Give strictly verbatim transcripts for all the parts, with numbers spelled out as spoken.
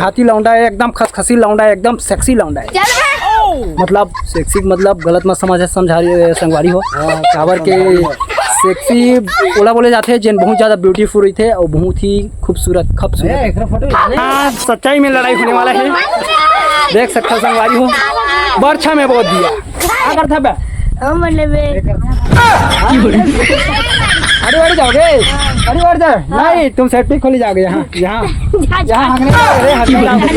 हाथी लौंडा है, एकदम खसखसी लौंडा है, एकदम सेक्सी लौंडा है। मतलब सेक्सी मतलब गलत मत समझ, समझा रही है संगवारी हो। काबर के सेक्सी ओला बोले जाथे जेन बहुत ज्यादा ब्यूटीफुल रहिथे और बहुत ही खूबसूरत, खूबसूरत। हाँ, सच्चाई में लड़ाई होने वाला है, देख सकते हो संगवारी हो। बरछा में बहुत दिया। अगर था बे। अरे, अरे जाओगे, अरे, अरे जाओ। नहीं, तुम सेफ्टी खोली जाओगे यहाँ, यहाँ। यहाँ हगने जाओगे, हगने जाओगे।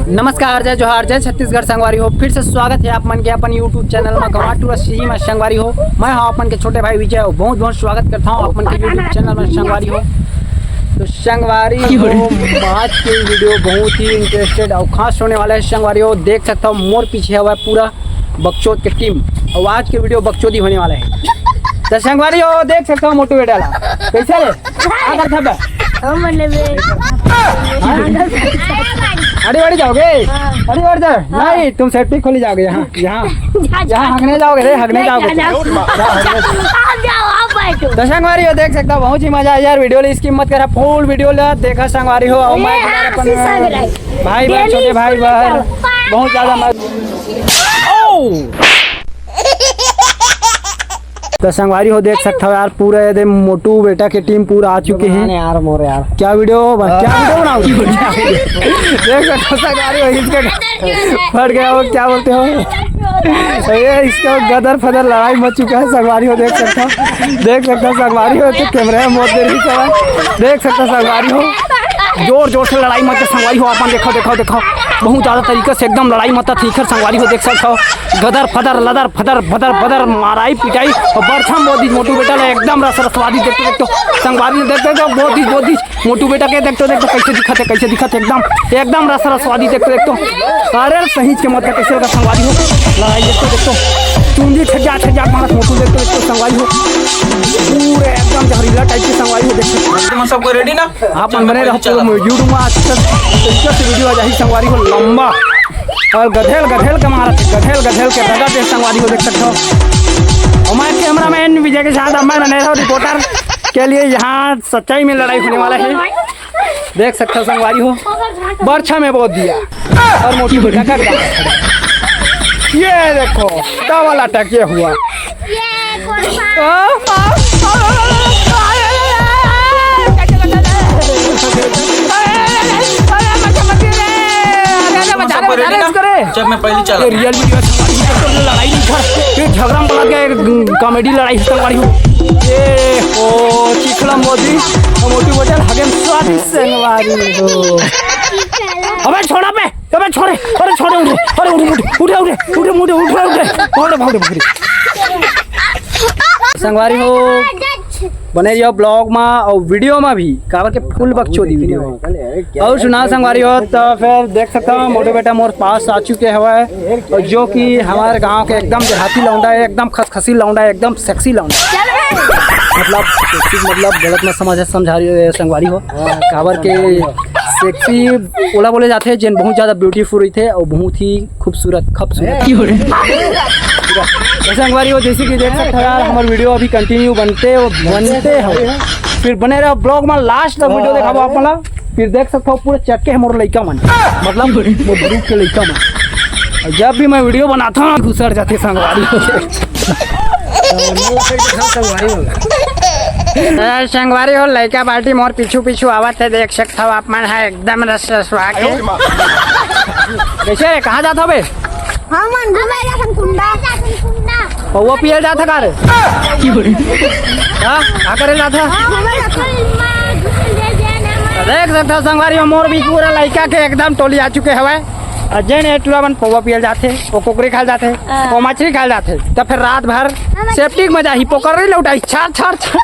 नमस्कार, जय जोहार, जय छत्तीसगढ़ संगवारी हो। फिर से स्वागत है आप मन के अपन YouTube चैनल में गंवार टूरा सीजी में संगवारी हो। मैं हूं आप मन के छोटे भाई विजय, बहुत बहुत स्वागत करता हूं आप मन के YouTube चैनल में संगवारी हो। तो संगवारी हो, आज के वीडियो बहुत ही इंटरेस्टेड और खास होने वाला है संगवारी हो। देख सकता हो मोर पीछे हुआ है पूरा बकचोद के टीम और आज के वीडियो बकचोदी होने वाला है। तो संगवारी हो, देख सकता हो मोटू बेटा ला कैसे रे। अरे, अरे जाओगे। अरे, अरे जाओ। नहीं, तुम सेफ्टी खोली जाओगे यहाँ, यहाँ। यहाँ हगने जाओगे रे, हगने जाओगे। तो संगवारी हो, देख सकता हो बहुत ही मजा आया यार। वीडियो ला स्किप मत करा, फुल वीडियो ला देखा संगवारी हो। और मैं भाई बहन, छोटे भाई बहन, बहुत ज्यादा मजा। तो संगवारी हो, देख सकता हो यार, पूरा ये दे मोटू बेटा के टीम पूरा आ चुके हैं। यार मोर यार, क्या वीडियो बन-, क्या वीडियो बनाओ? देख सकता हो संगवारी हो, इसके फट गया वो, क्या बोलते हो? ये इसका गदर फदर लड़ाई मच चुका है संगवारी हो, देख सकता हो, देख सकता हो संगवारी हो। तो कैमरा में मौत दे रही है, देख सकता हो संगवारी हो, जोर जोर से लड़ाई मच संगवारी हो। अपन देखो, देखो, देखो, बहुत ज्यादा तरीके से एकदम लड़ाई मत थी संगवारी हो, देख सकता हो। गदर फदर लदर फदर फदर फदर माराई पिटाई और बरछा मोदी मोटू बेटा ला एकदम रस रसवादी। देखते देखते संगवारी ने देखते देखते मोदी मोदी मोटू बेटा के देखते देखते कैसे दिखत है, कैसे दिखत है एकदम, एकदम रस रसवादी। देखते देखते अरे सही के मत कैसे लगा संगवारी हो। लड़ाई देखते देखते चुंदी छज्जा छज्जा मारत मोटू देखते देखते संगवारी हो। पूरे एकदम जहरीला टाइप के संगवारी हो। देखते तुम सबको रेडी ना? आप मन बने रहो पूरे YouTube में, अच्छा तरीके से वीडियो आ जाही संगवारी हो लंबा। और गधेल गधेल के मारत, गधेल गधेल के रगत है संगवारी हो, देख सकते हो। और मैं कैमरामैन विजय के साथ, मैं बने रहो रिपोर्टर के लिए। यहाँ सच्चाई में लड़ाई होने वाला है, देख सकते हो संगवारी हो। बरछा में बहुत दिया और मोटी बेटा का गाल। ये देखो, डबल अटैक ये हुआ। जब मैं पहली चला। ये रियल वीडियो है, लड़ाई नहीं था, ये झगड़ा में पलट गया, एक कॉमेडी लड़ाई है संगवारी हो। ये ओ चिखला मोदी, मोटू बटल हगेम स्वादिष्ट संगवारी हो। अबे छोड़ा बे। अबे छोड़े, अरे छोड़े, उठे, अरे उठे, उठे, उठे, उठे, उठे, उठे, उठे, उठे, भागो, भागो, भागो। संगवारी हो, बने रहियो ब्लॉग में और वीडियो में भी, काबर के फुल बकचोदी वीडियो है। और सुना संगवारी हो, तो फिर देख सकता हूँ मोटू बेटा मोर पास आ चुके हवे, और जो कि हमारे गांव के एकदम देहाती लौंडा है, एकदम खसखसी लौंडा है, एकदम सेक्सी लौंडा है। मतलब सेक्सी मतलब गलत मत समझ, समझा रही है संगवारी हो, काबर के सेक्सी ओला बोले जाथे जेन बहुत ज्यादा ब्यूटीफुल रहिथे और बहुत ही खूबसूरत, खूबसूरत। तो संगवारी हो, जैसे कि देख सकते हो यार, हमारे वीडियो अभी कंटिन्यू बनते हो, बनते हो। फिर बने रहो ब्लॉग में, लास्ट तक वीडियो दिखाबो आप मन ला। फिर देख सकते हो पूरे चटके है मोर लइका मन, मतलब वो ग्रुप के लइका मन। और जब भी मैं वीडियो बनाता हूँ घुसर जाते संगवारी हो। ए, संगवारी हो, लइका पार्टी मोर पीछू पीछू आवत है, देख सकत हव आप मन ह एकदम रस रसवा के। कैसे रे, कहाँ जात हवे? हमन घूमे जाथन कुंडा। पौवा पियल जात ह का रे? हाँ, का करे जात ह? देख सकत हव संगवारी हो, मोर भी पूरा लइका के एकदम टोली आ चुके हवय। अउ जेन ए टूरा मन पौवा पियल जाथे, वो कुकरी खाल जाथे, हाँ। वो मछली खाल जाथे, त फिर रात भर सेप्टिक में जाही, पोकरी लौटाही, छर, छर, छर।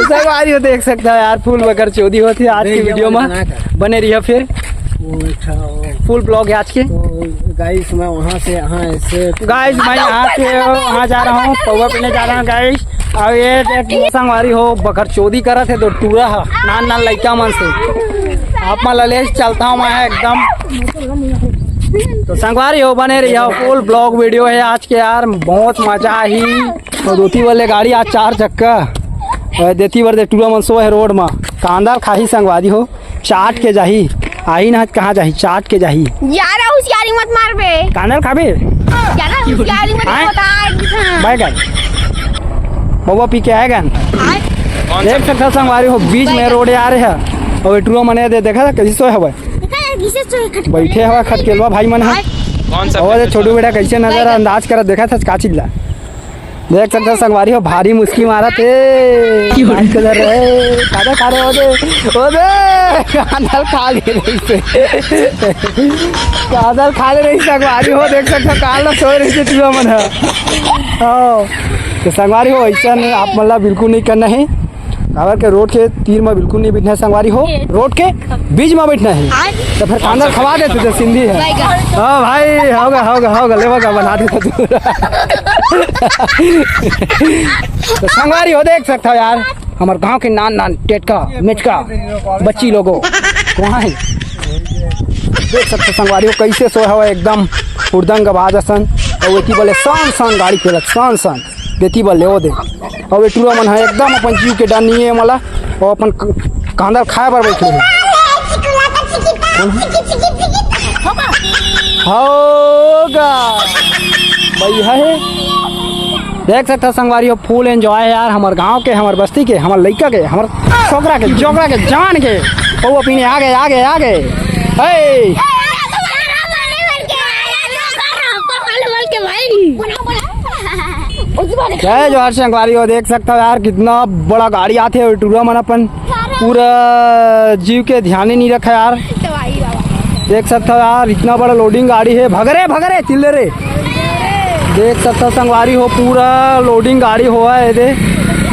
संगवारी हो, देख सकता है यार, फुल बकचोदी होत हे आज की वीडियो में। बने रहिए फिर। वो अच्छा, वो फुल ब्लॉग है आज के। तो गाइस, मैं वहाँ से यहाँ ऐसे गाइस, मैं यहाँ से वहाँ जा रहा हूँ, पौवा पीने जा रहा हूँ गाइस। और ये देख, संगवारी हो, बकचोदी करत हे दो टूरा ह, नान नान लइका मन से। आप मन ला ले चलता हूँ मैं एकदम। तो संगवारी हो, बने रहिया, full vlog video हे आज के यार, बहुत मजा आही। अउ ओती बर ले गाड़ी आज चार चक्का, अउ देती बर दे टूरा मन सोए हे रोड म, कांदा ल खाही संगवारी हो, चाट के जाही। आही ना, कहाँ जाही, चाट के जाही। ज्यादा होशियारी मत मार बे। कांदा ल खाबे? ज्यादा होशियारी मत आय। बता। बैगन, बउआ पी के आएगा। देख सकथव संगवारी हो, बीच में रोड आ रहे हे, अउ टूरा मन ए दे, देखा था कैसे सोए हवय। बइठे हवय खटकेलवा भाई मन ह। कौन सा अउ ए दे छोटू बेटा कैसे नजर अंदाज करत, देखा था का चीज ला। देख सकथव संगवारी हो, भारी मुस्की मारत हे। कांदा ल खा रहे, ओ दे, ओ दे, कांदा ल खा ले रहिसे। कांदा ल खा ले रहिसे संगवारी हो, देख सकथव काल ल सोए रहिसे टूरा मन ह। हाँ। तो संगवारी हो, अइसन आप मन ला बिल्कुल नहीं करना हे। काबर के रोड के तीर म बिल्कुल नहीं बइठना हे संगवारी हो, रोड के बीच म बइठना हे। तो फिर कांदा ल खवा देते तो सिंधी हे। हाँ भाई, होगा, होगा, होगा, लेवा का बना देता तू। तो संगवारी हो, देख सकथव यार, हमर गांव के नान नान टेटका मेचका बच्ची लोगो वहाँ हे। देख सकथव संगवारी हो, कैसे सोए हवय एकदम हुड़दंग आवाज असन। अउ एती बले सन सन गाड़ी चलत, सन सन। देती बर ले ओ दे। अउ ए टूरा मन ह एकदम अपन जीव के डर नइये मला, अउ अपन क-, कांदा ल खाए बर बइठे हे। होगा। भैया हे। देख सकथव संगवारी हो, full enjoy हे यार, हमर गांव के, हमर बस्ती के, हमर लइका के, हमर छोकरा के, जोकरा के, जान के। बउआ पीने आगे, आगे, आगे। हे। जय जोहार संगवारी हो, देख सकथव यार कितना बड़ा गाड़ी आथे अउ टूरा मन अपन पूरा जीव के ध्यान ही नहीं रखा यार। देख सकथव यार इतना बड़ा loading गाड़ी हे, भगरे भगरे चिल्ले रे। देख सकथव संगवारी हो पूरा loading गाड़ी होवय एदे,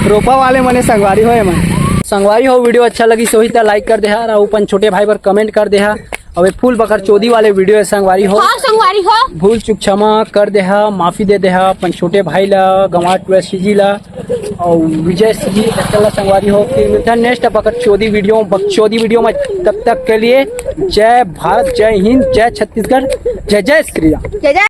रोपा वाले मने संगवारी हो एमन। संगवारी हो video अच्छा लगिस होही त like कर देहा अउ अपन छोटे भाई बर comment कर देहा। अबे full बकर चोदी वाले video हे संगवारी हो। हाँ, संगवारी हो। भूल चूक क्षमा कर देहा, माफी दे देहा अपन छोटे भाई ला, गंवार टूरा सीजी ला, अउ विजय सीजी ला संगवारी हो। फिर मिलथन next बकर चोदी video, बकचोदी video में। तब तक के लिए जय भारत, जय हिंद, जय छत्तीसगढ़, जय जय श्री राम। जय जय।